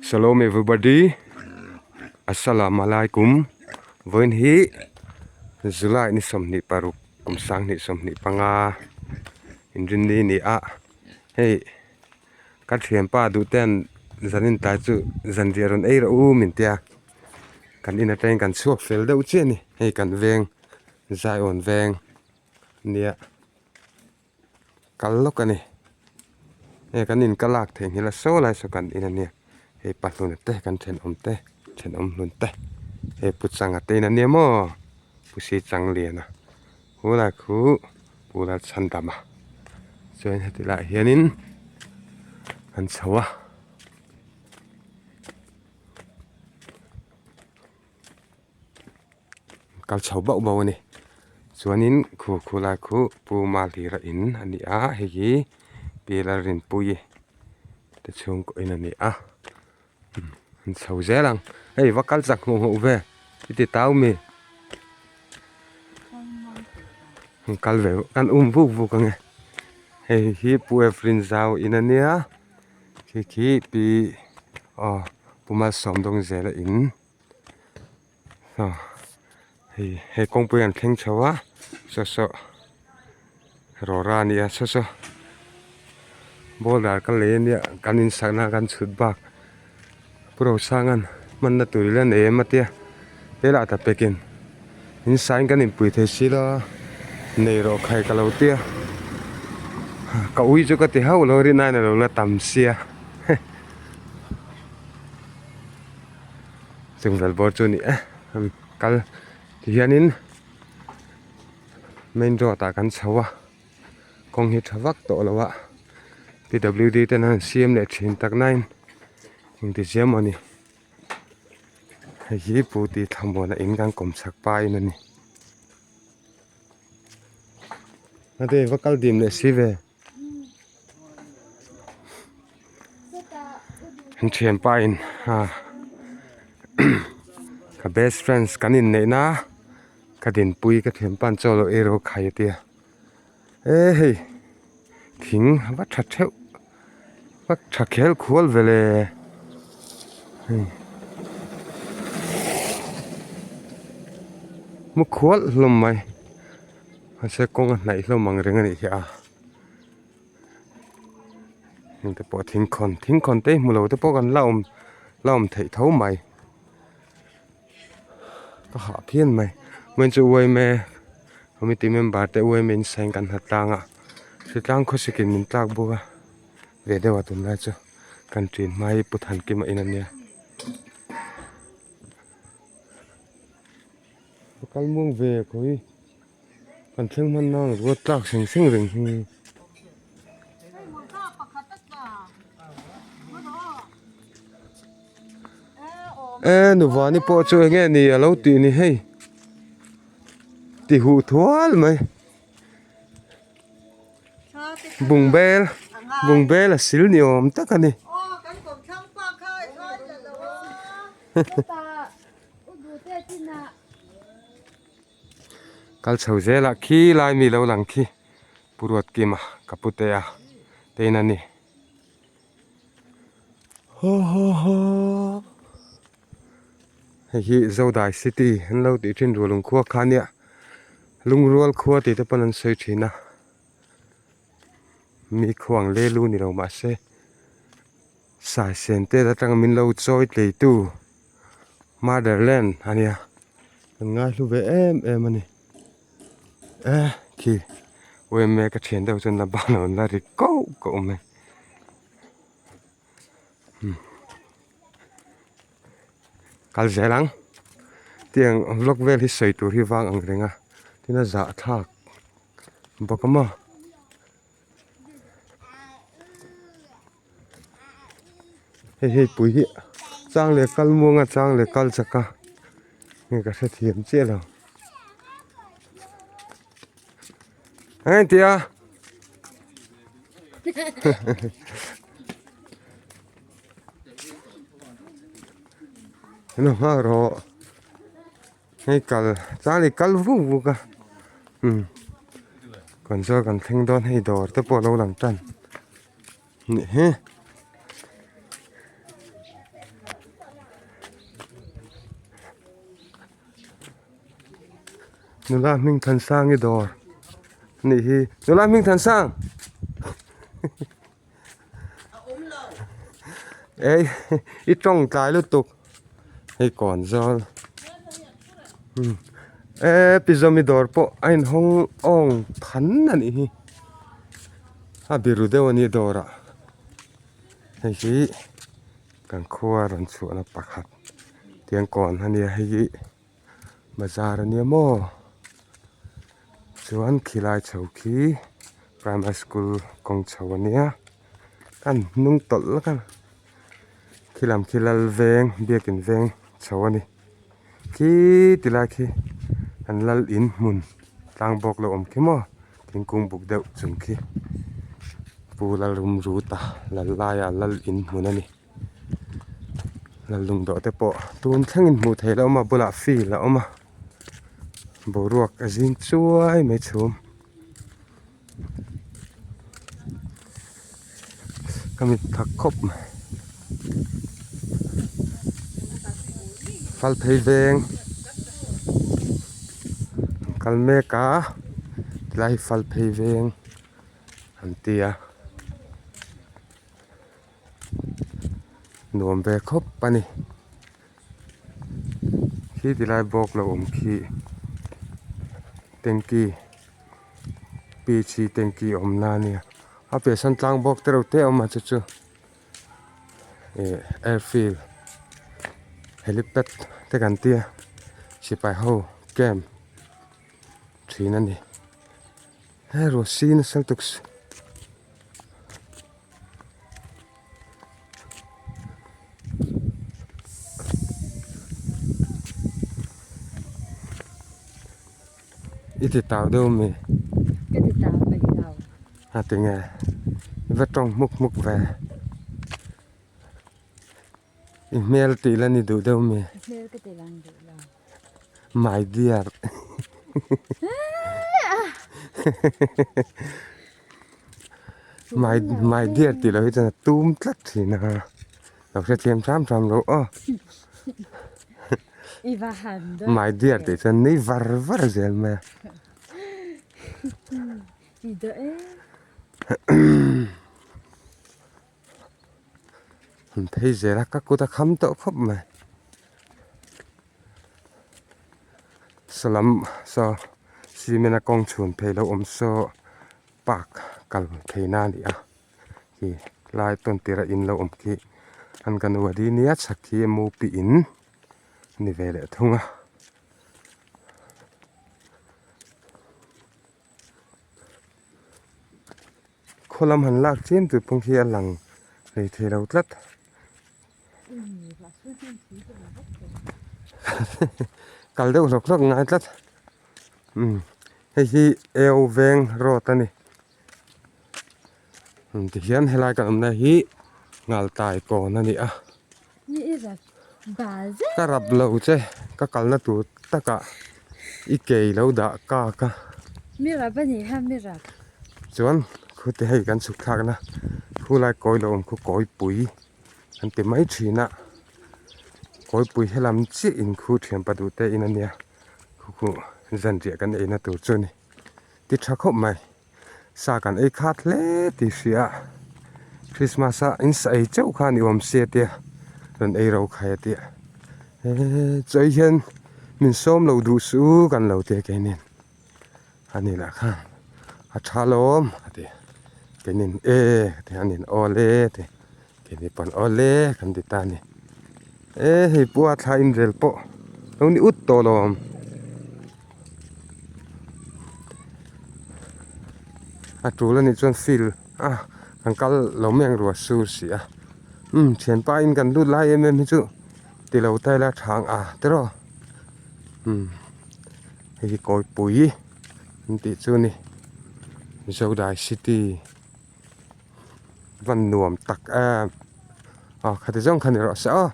Shalom everybody Assalamu alaikum vawiin hi July ni 26 kum 2025 inrinni ni a hei ka thianpa duh ten zanin tlai chu zanriah rawn ei rawh u min tia kan in atangin kan chhuak fel deuh chiah a ni hei kan veng Zion veng nia. Kal lawk a ni hei kan in ka lak theihnghilh a saw lai saw kan in a nia hei pahlun te kan thenawm te thenawm hlun te hei pu changa te in a nia maw pu si chang lian a khulai khu pu lalchhandama chuan heti lai hianin an chho a. Kal chho bauh bauh a ni chuanin khu khulai khu pu Malhira in a ni a hei hi pi Lalrinpuii te chhungkaw in a ni a an chho zel ang hei va kal chak hmuh hmuh ve i ti tau mi an kal ve kan um vuk vuk ang e hei hi pu Evelyn zau in a nia khi khi pi aw pu Malsawmdawng zela in. Hei he kawngpui an thleng chho a saw saw rawra a ni a saw saw boulder ka lei ania kan insakna kan chhut bak pu Rosanga'n hmanna tur ila nei em a tia helah ta pekin in sain kan inpui thei si lo a nei rawh khai ka lo tia ka ui chu ka ti hauh lo rinaiin a lo la tam sia. Chungvel bawr chu a ni e kal ti hianin main road ah kan chho a kawng hi tha vak tawh lo a p w d ten an siam leh thin tak na in engti chiam maw ni hei hi pu tih thlamuan a in kan kawm chak pa in a ni ate va kal dim leh si ve. An thianpa in a ka best friends kan inneih na ka dinpui ka thianpa an chaw lo ei ro khai a tia e hei thing va tha theuh va tha khel khual ve le hei mu khual hlawm mai. Mahse kawng a hnaih hlawm ang reng a nih hi a heng te pawh thingkhawn thingkhawn te hi hmu lo te pawh kan la awm la awm theih tho mai ka hah phian mai hman chu uaime committee member te uaime in sain kan ha tlang a hritlang khawsik in min tlak bawk a ve deuh a tunlai chu kan ṭin hma hi pu Thankima in a nia. Ka kal muang ve khawi kan thleng hman nang ruat tlak seng seng reng hi. E nuvani pawh chu enge ni a lo tih ni hei ti huh thual mai bungbel bungbel a sil ni awm tak a ni. Kal chho zelah khi lai mi lo lang khi Pu Ruatkima ka pute a te in a ni. Hei hi Zodai City an lo tih thin Rualung khua kha ania Lungrual khua tih te pawn an sawi thin a mi khuang le lu ni lo mahse. Saisen te atanga min lo chawi tleitu motherland a nia kan ngaihlu ve em em a ni e khi uaime ka thian deuh chuan la ban a rawn la ri koh koh mai kal zel ang tiang vlog vel hi sawi tur hi vang ang reng a tin a zahthlak bawk a maw. Hei hei pui hi chang leh kal muang a chang leh kal chak a nge ka hrethiam chiah lo eng engti a eng nghak rawh hei kal chang leh kal vuk vuk a umm kan zawl kan thleng dawn hei dawr te pawh a lo lang tan. Nih hi. Nula hming Thansangi dawr a nih hi nula hming Thansang ei i tawng tlai lutuk hei kawn zawl e pi zawmi dawr pawh a inhawng awng than a nih hi a biru deuh a nia dawrah hei hi kan khua rawn chhuahna pakhat tiang kawn a nia hei hi. Bazar ania maw chuan khilai chho khi primary school kawng chho ania a hnung tawlh lawk a khilam khi lal veng biakin veng chho ani khi ti lai khi an lal in hmun tlang bawk lo awm khi maw thingkung buk deuh chung khi pu lalrumruta lal laia lal in hmun ani. Lal lungdawh te pawh tun thlengin hmuh theih loh a awm a bulah field a awm a boruak a zing chuai mai chhum ka mit thak khawp mai fal phei veng an kal mek a tilai hi fal phei veng an ti a. Nuam ve khawp a ni khi ti lai bawk lo awm khi tanky pc tanky awm na ania a piah sawn tlang bawk te reuh te a awm a chu chu ih airfield helipad te kan tia sipai ho camp thin a ni he ruah si nasa lutuk. I ti tau deuh ami? Ka ti tau mai lo. A tinge i va tawng hmuk hmuk ve. I hmel tih la ni duh deuh ami? Hmel ka ti lang duh lo. My dear. My my dear tih loh hi chuan a tum tlat thin a. Lo hrethiam hram hram lo aw. I va han dawn. My dear tih chuan nui var var zel mai a. I daw e. An phei zel a ka kut a kham tawh khawp mai salam saw cement a kawng chhun phei lo awm saw park kal phei na a ni a khi lai tawn tir a in lo awm khi an kan uadi nia chhak khi mupi in a ni ve leh thung a. Khaw lam han lak chiam tur pawh khi a lang hlei thei lo tlat. Kal deuh hlawk hlawk ngai tlat. Umm hei hi eu veng road a ni. Tihian helai kan awmna hi Ngaltai kawn a ni a. Ka rap lo che ka kalna tur takah i kei lo dah kak a. Mi rap a ni kha mi rap. Chuan khute hei kan chhuk thlakna khulai kawi lo awm khu kawipui an ti mai thin a. Kawipui helam chiah in khu thian pa duh te in a nia khu khu zanriah kan eina tur chu a ni. Ti tha khawp mai. Sa kan ei khat hle tih hria a Christmas a in sa ei chauh kha ni awm se tia rawn ei ro khai a tia eee chawi hian min sawm lo duh suh u kan lo tia keinin a ni lah khan a tha lawm a ti keinin e ti a nin aw le ti keini pawn aw le kan ti ta a ni e hei pua thla inrel pawh lo ni ut tawh lawm. A tul anih chuan field a kan kal lo mai ang ruah sur si a umm thianpa in kan lut lai em em hi chu ti lo ta ila tha ang a tiraw umm hei hi kawipui an tih chu a ni Zodai city van nuam tak em aw khati zawng kha ni rawh se aw.